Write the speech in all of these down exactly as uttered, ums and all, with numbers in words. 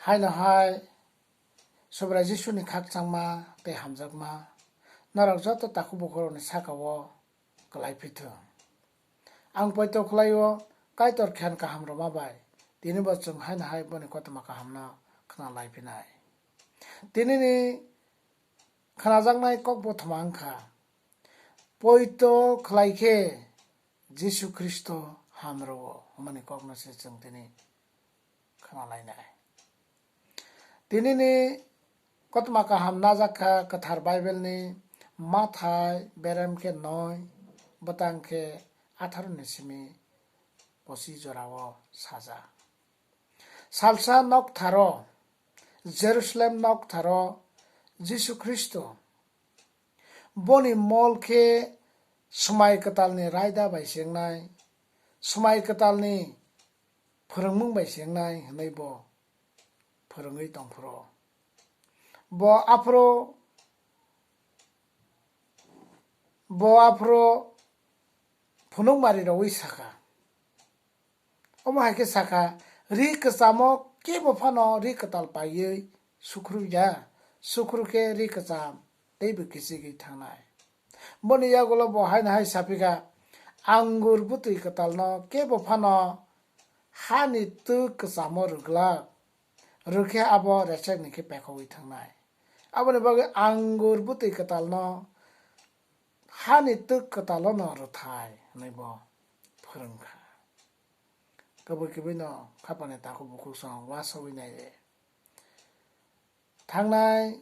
Haino hai Subrai Jisuni khakchangma tei hamjakma norok joto takhuk bukhurokni saka-o kwlai phi thung. Ang poito khlai-o Kaitor khen kaham rwma bai tini bo chwng haino hai boni kothoma kahamno khna lai phinai. Tinini khnajaknai kokbo thoma wngkha, poito khlai khe Jisu Khristo ham rwo hwnmani kokno se chwng tini khna lainai. Tinini kothoma kaham najak kha kwthar Bible ni Mathai berem khe noi bwtang khe atharo ni simi pochi jorao sajak. Salsa noktharo, Jerusalem noktharo Jisu Khristo boni mol khe swmai kwtalni raida bai se wngnai, swmai kwtalni phwrwngmung bai se wngnai hwnwi bo phwrwngwi tongphuru. Bo aphuru, bo aphuru phunukmari rwui sakha. Omo hai khe sakha, ri kwchamo kebo phano ri kwtal paiwi sukhru ya, sukhru khe ri kwcham teibo kichigwi thangnai. Boni yagulo bo haino hai saphikha, angur bwtwi kwtalno kebo phano hani twk kwchamo rwglak, rwkhe abo rechekni khe pekhogwi thangnai. Aboni bagwi angur bwtwi kwtalno hani twk kwtalono rwthai hwnwi bo phwrwngkha. Kubui kubui no khapani takhuk bukhuk song uansugwi nai de. Thangnai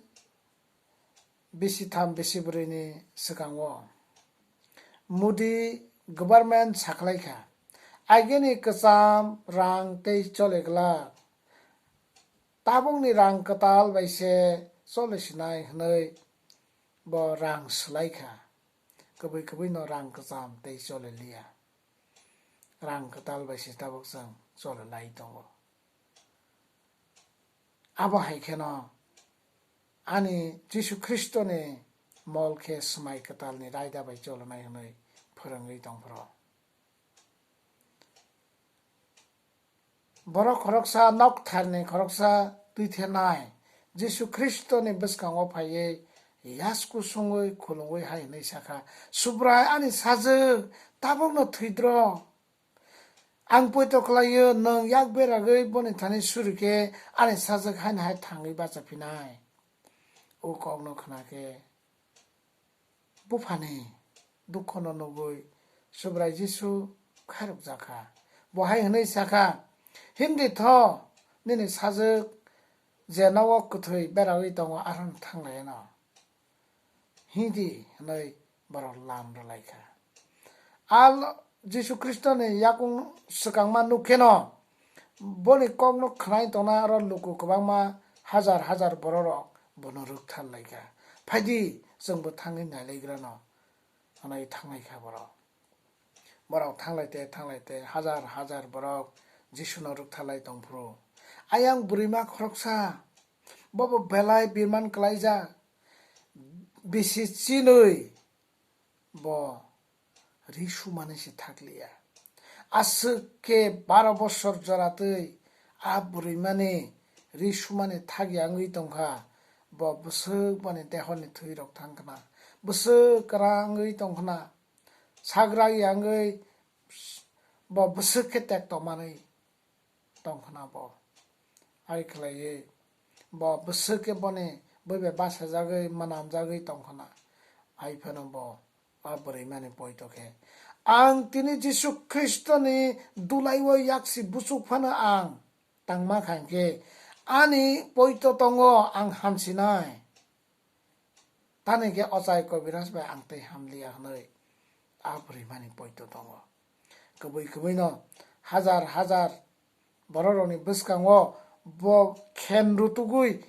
bisi tham bisi bwrwi ni swkango Modi government sakhlai kha, agini kwcham rang tei chole glak, tabukni rang kwtal bai se chole sinai hwnwi bo rang swlai kha. Kubui kubui no rang kwcham tei chole liya. Rang kwtal bai se tabuk chwng chole lai tongo. Abo hai kheno ani Jisu Khristoni mol khe swmai kwtalni raida bai cholonai hwnwi phwrwngwi tongphuru. Borok khoroksa noktharni khoroksa twithenai Jisu Khristoni bwskango phaiwi yasku sungwi khulumwi hai hwnwi sakha, "Subrai ani sajwk, tabukno thwidro. Ang poito khlaio, nwng yak beragwi boni thani suri khe ani sajwk haino hai thangwi bacha phinai." O kokno khna khe buphani dukhono nugwi Subrai Jisu khairokjakha. Bo hai hwnwi sakha, "Himdi tho, nini sajwk je nogo kwthwi beragwi tongo, arono thanglaino." Himdi hwnwi borok lam rwlaikha. A Jisu Khristoni yakung swkangma nuk kheno, boni kokno khwnai tongna aro luku kwbangma hajar hajar bororok bono rwktharlaikha. "Phaidi, chwngbo thangwi nailaigrano," hwnwi thanglaikha borok. Borok thanglaite thanglaite hajar hajar borok Jisuno rwktharlai tongphuru. Ayang bwrwima khoroksa, bobo belai birman klaijak, bisi chinwi bo ri sumani se thakliya. Aswk khe baro bosor joratwi a bwrwimani ri sumani thakya wngwi tongkha. Bo bwswk boni dehoni thwirok thangkhna, bwswk kwrang wngwi tongkhna, sagra wngwi bo bwswk khe tek tongmani tongkhna bo. Hai khlaiwi bo bwswk khe boni bui bai bachajagwi, mwnamjagwi tongkhna. Hai phano bo a bwrwimani poito khe, "Ang tini Jisu Khristoni dulai-o yaksi buchuk phano ang tangma kha hwnkhe, ani poito tongo, ang hamsinai." Tani khe ochai Kobiraj bai ang tei hamliya hwnwi a bwrwimani poito tongo. Kubui kubuino hajar hajar bororokni bwskango bo khen rutugwi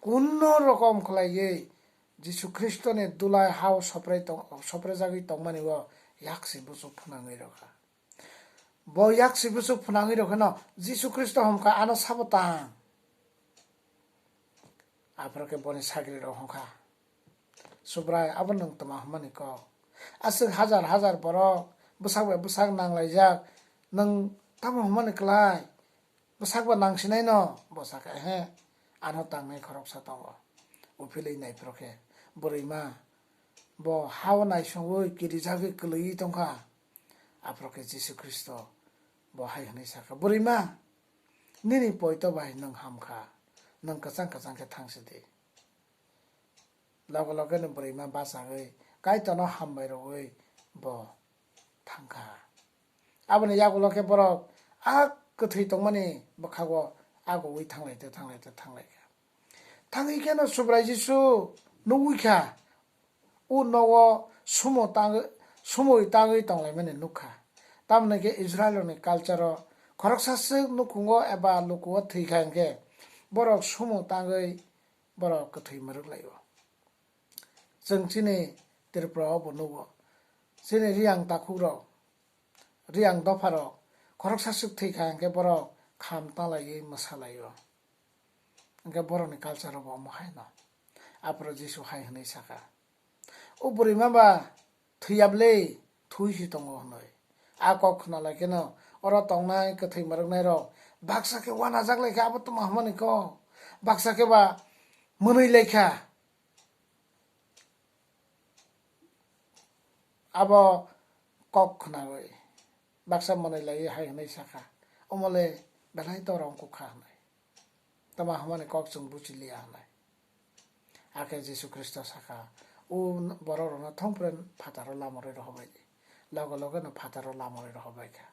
kunno rokom khlaiwi Jisu Khristoni dulai hao soprai tong-, sopraijagwi tongmani o yaksi buchuk phwnangwi rwkha. Bo yaksi buchuk phwnangwi rwkheno Jisu Khristo hwnkha ano sabo tang. Aphuru khe boni sagrirok hwnkha, "Subrai, abo nwng tma hwnmani kok? Aswk hajar hajar borok bwsak bai bwsak nanglaijak, nwng tamo hwnmani klai?" bwsakbo nang sinaino? Bo sakha, "Ehe, ano tangnai khoroksa tongo." Uphilwi naiphuru khe bwrwima bo hao naisingwi kirijagwi kwlwiwi tongkha. Aphuru khe Jisu Khristo bo hai hwnwi sakha, "Bwrwima, nini poito bai nwng hamkha, nwng kwchang kwchang khe thang sidi." Loge loge no bwrwima bachagwi Kaitorno hambai rwui bo thangkha. Aboni yagulo khe borok a kwthwi tongmani bwkhago agogwi thanglaite, thanglaite, thanglaikha. Thangwi kheno Subrai Jisu nugwi kha, o nogo sumo tangwi, sumui tangwi tonglaimani nukha. Tamoni khe Israilrokni culture-o khoroksa swk nukhungo eba lukuo thwikha hinkhe borok sumo tangwi borok kwthwi mwrwk laio. Chwng chini Tripura o bo nugo. Chini Riyang takhukrok, Riyang dopharok khoroksa swk thwikha hinkhe borok kham talaiwi mwsalaio. Hinkhe borokni culture o bo omo haino. Aphuru Jisu hai hwnwi sakha, "O bwrwima ba thwiya bwle, thwi si tongo," hwnwi. A kok khwnalai kheno oro tongnai kwthwi mwrwknairok baksa khe uanajak lai kha, abo tamo hamani kok. Baksa khe ba mwnwi lai kha. Abo kok khwnawi baksa mwnwi laiwi hai hwnwi sakha, "Omole belai dorong kukha," hwnwi. Tamo hamani kok chwng buchi liya hwnwi. Hakhe Jisu Khristo sakha, "O borokrokno thongpre phataro lama rwi rohorbai di." Loge loge no phataro lama rwi rohorbai kha.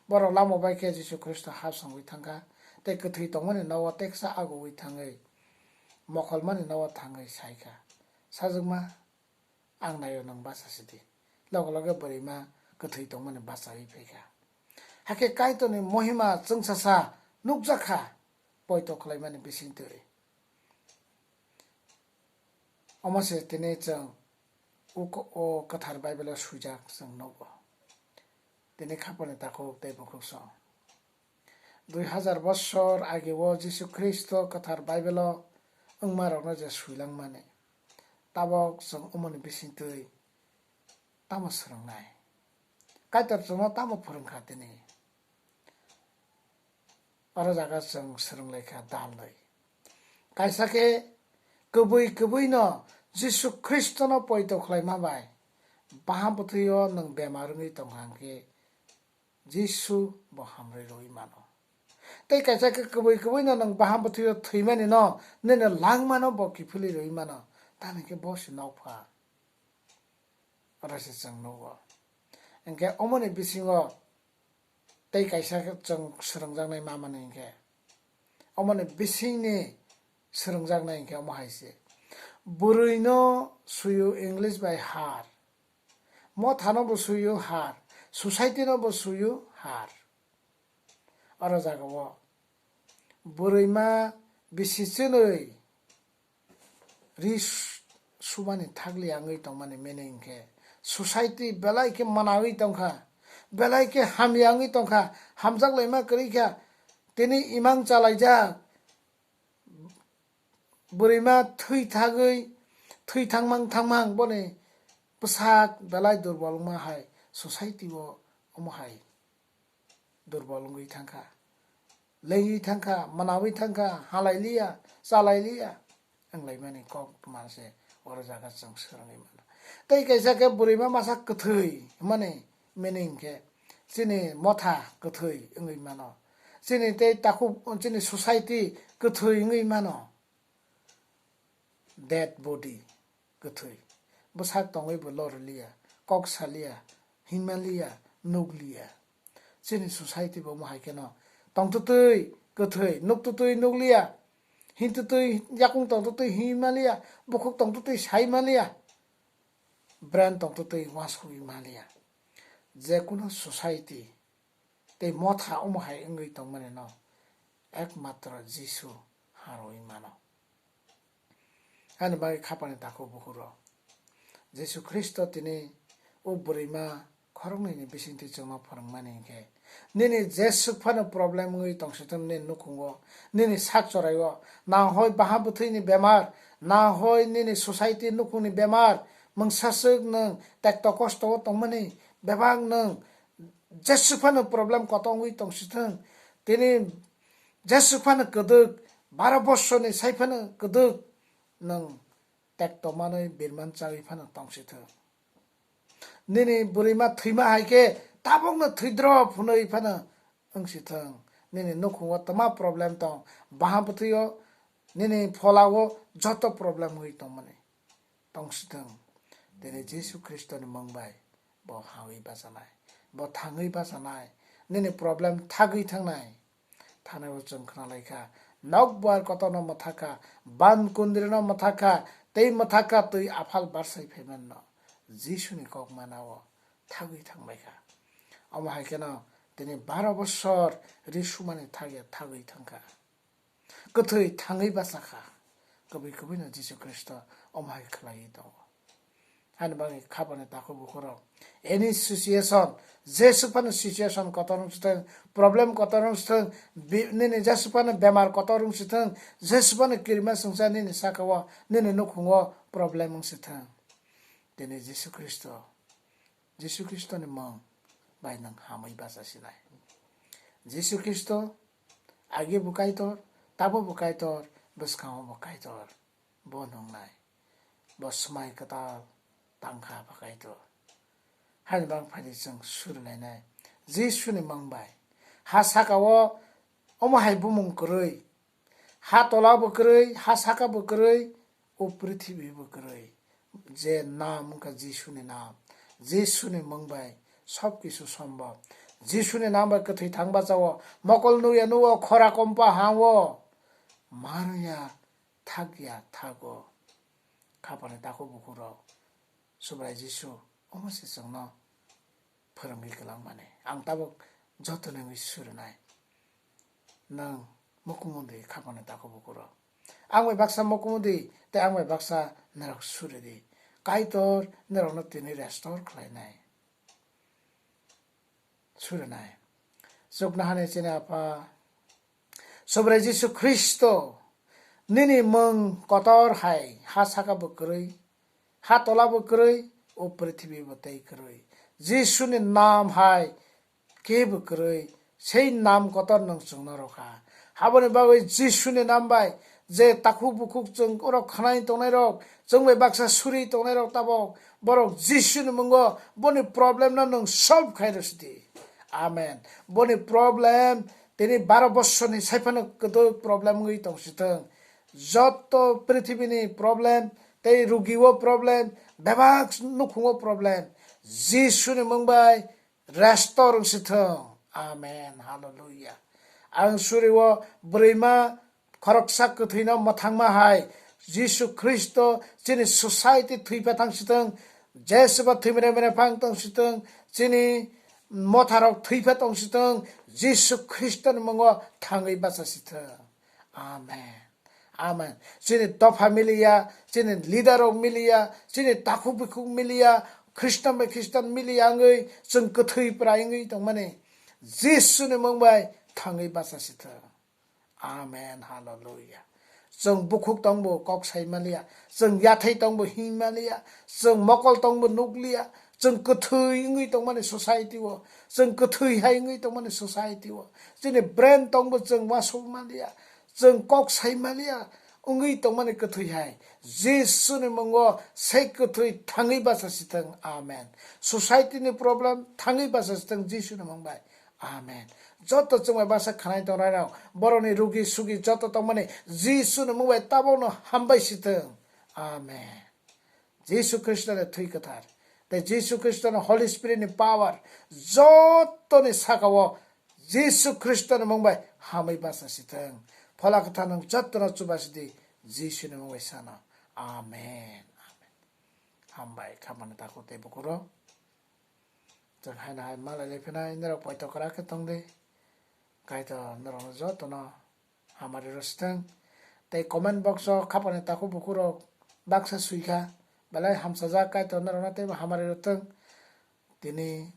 Borok lama bai khe Jisu Khristo hap songwi thangkha, tei kwthwi tongmani nogo teksa agogwi thangwi, mokholmani nogo thangwi sai kha, "Sajwkma, ang naio, nwng bacha sidi." Loge loge bwrwima kwthwi tongmani bachawi phaikha. Hakhe Kaitorni mohima chwngsasa nukjakha poito khlaimani bisingtwi. Omo se tini chwng o ko-, o kwthar Bible-o swijak chwng nugo. Tini khapani takhuk tei bukhuk song. Dui hajar bosor ageo Jisu Khristo kwthar Bible-o wngmarokno je swilangmani, tabok chwng omoni bisingtwi tamo swrwngnai? Kaitor chwngno tamo phwrwngkha tini? Oro jaga chwng swrwnglaikha dalnwi. Kaisa khe kwbwi kwbwino Jisu Khristono poito khlaima bai baha bwthwio nwng bemar wngwi tongkha hwnkhe Jisu bo hamrwi rwui mano. Tei kaisa khe kwbwi kwbwino nwng baha bwthwio thwimani no nini langmano bo kiphilwi rwui mano, tamni khe bo se nokpha. Oro se chwng nugo. Hinkhe omoni bisingo tei kaisa khe chwng swrwngjaknai mamani hinkhe, omoni bisingni swrwngjaknai hinkhe omo hai se. Bwrwino suyo English bai har. Mothano bo suyo har, society no bo suyo har. Oro jagao bwrwima bisi chwnwi ri su-, sumani thakliya wngwi tongmani meaning hinkhe society belai khe mwnawi tongkha, belai khe hamya wngwi tongkha, hamjaklaima kwrwi kha, tini imang chalaijak. Bwrwima thwi thagwi, thwi thangmang thangmang boni bwsak belai durbol wngma hai society-o omo hai durbol wngwi thangkha, lengwi thangkha, mwnawi thangkha, halailiya, chalailiya wnglaimani kok manse oro jaga chwng swrwngwi mano. Tei kaisa khe bwrwima masa kwthwi hwnmani meaning khe chini motha kwthwi wngwi mano, chini tei takhuk, chini society kwthwi wngwi mano, dead body, kwthwi. Bwsak tongwi bo loriliya, kok saliya, himaliya, nukliya. Chini society bo omo hai kheno tongtwtwi kwthwi, nuktwtwi nukliya, hintwtwi yakung tongtwtwi himaliya, bukhuk tongtwtwi saimaliya, brain tongtwtwi uansukwi maliya. Jekuno society tei motha omo hai wngwi tongmani no ekmatro Jisu harwi mano. Ani bagwi khapani takhuk bukhuk rok, Jisu Khristo tini o bwrwima khoroknwini bisingtwi chwngno phwrwngmani hinkhe, nini jeswk phano problem wngwi tongsithwng nini nukhungo, nini sak choraio, na hoi baha bwthwini bemar, na hoi nini society nukhungni bemar, mungsaswk nwng tekto kosto o tongmani, bebak nwng jeswk phano problem kotor wngwi tongsithwng, tini jesuk phano kwdwk, baro bosorni sai phano kwdwk, nwng tekto manwi birman chawi phano tongsithwng. Nini bwrwima thwima hai khe tabukno thwidrop hwnwi phano wngsithwng. Nini nukhungo twma problem tong, baha bwtwio, nini pholao joto problem wngwi tongmani tongsithwng. Tini Jisu Khristoni mung bai bo hawi bachanai, bo thangwi bachanai, nini problem thagwi thangnai. Thanao chwng khna lai kha, nokbar kotorno mwthak kha, ban kundrino mwthak kha, tei mwthak kha twi aphal barsai phaimanno. Jisuni kok manao thagwi thangbai kha. Omo hai kheno tini baro bosor ri sumani thagya thagwi thang kha. Kwthwi thangwi bacha kha. Kubui kubui no Jisu Khristo omo hai khlaiwi tongo. Ani bagwi khapani takhuk bukhurok. Any situation, jesuk phano situation kotor wng sithwng, problem kotor wng sithwng, bi-, nini jesuk phano bemar kotor wng sithwng, jesuk phano kirima swngsa nini sakao, nini nukhungo problem wng sithwng. Tini Jisu Khristo, Jisu Khristoni mung bai nwng hamwi bacha sinai. Jisu Khristo agi bo Kaitor, tabo bo Kaitor, bwskango bo Kaitor. Bo nungnai. Bo swmai kwtal tangkha phakai to. Haini bang phaidi chwng suri lainai. Jisuni mung bai. Ha sakao omo hai bumung kwrwi. Ha tola bo kwrwi, ha saka bo kwrwi, o prithibi bo kwrwi. Je nam wngkha Jisuni nam. Jisuni mung bai sob kisu sombhob. Jisuni nam bai kwthwi thang bachao. Mokol nuya nuo, khora kompa hango. Maruya thakya thago. Khapani takhuk bukhurok Subrai Jisu omo se chwngno phwrwngwi kwlangmani. Ang tabuk joto nungwi surinai. Nwng mukumudi khapani takhuk bukhurok. Ang bai baksa mukumudi tei ang bai baksa norok suridi. Kaitor norokno tini restore khlainai. Surinai. Chuknohani chini Apha, Subrai Jisu Khristo, nini mung kotor hai ha saka bo kwrwi, ha tola bo kwrwi, o prithibi bo tei kwrwi. Jisuni nam hai kebo kwrwi, sei nam kotor nwng chwngno rwkha. Haboni bagwi Jisuni nam bai je takhuk bukhuk chwng oro khwnai tongnairok, chwng bai baksa suri tongnairok tabok, borok Jisuni mungo boni problem no nwng solve khai rwsidi. Amen. Boni problem tini baro bosorni saiphano kwdwk problem wngwi tongsithwng. Joto prithibini problem tei rugiwo problem, bebak nukhungo problem, Jisuni mung bai restore wng si thung. Amen. Hallelujah. Ang suriwo bwrwima khoroksa kwthwino mwthangma hai Jisu Khristo chini society thwi pha thang si thung, Jesuba thwi mre mre phang tong si thung, chini motharok thwi pha tong si thung, Jisu Khristoni mungo thangwi bacha si thung. Amen. Amen. Chini dopha miliya, chini leader rok miliya, chini takhuk bikhuk miliya, Khristan bai Khristan miliya wngwi chwng kwthwi pwrai wngwi tongmani Jisuni mung bai thangwi bacha si thung. Amen. Hallelujah. Chwng bukhuk tongbo kok sai maliya, chwng yathai tongbo hing maliya, chwng mokol tongbo nukliya, chwng kwthwi wngwi tongmani society o, chwng kwthwi hai wngwi tongmani society o, chini brain tongbo chwng wasuk maliya, chwng kok sai maliya wngwi tongmani kwthwi hai. Jisuni mungo sei kwthwi thangwi bacha si thung. Amen. Society ni problem thangwi bacha si thung Jisuni mung bai. Amen. Joto chwngbai baksa khwnai tongnai rok, borokni rugi sugi joto tongmani Jisuni mung bai tabokno hambai si thung. Amen. Jisu Khristo ni thwi kwthar tei Jisu Khristo ni Holy Spirit ni power jotoni sakao Jisu Khristo ni mung bai hamwi bacha si thung. Phola kwthar nwng jotono chuba si di Jisuni mung bai sano. Amen. Amen. Hambai khamani takhuk tei bukhuk rok. Chwng haino hai malai lai phinai norok poito kwrak khe tong di. Kaitor norokno jotono hamari rw si thung. Tei comment box o khapani takhuk bukhuk rok baksa swi kha. Belai hamsajak Kaitor norokno teibo hamari rw thung. Tini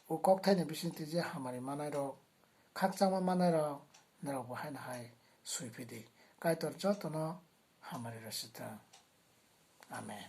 o kokthaini bisingtwi je hamari manai rok, khakchangma manai rok, norok bo haino hai swi phi di. Kaitor jotono hamari rw si thung. Amen.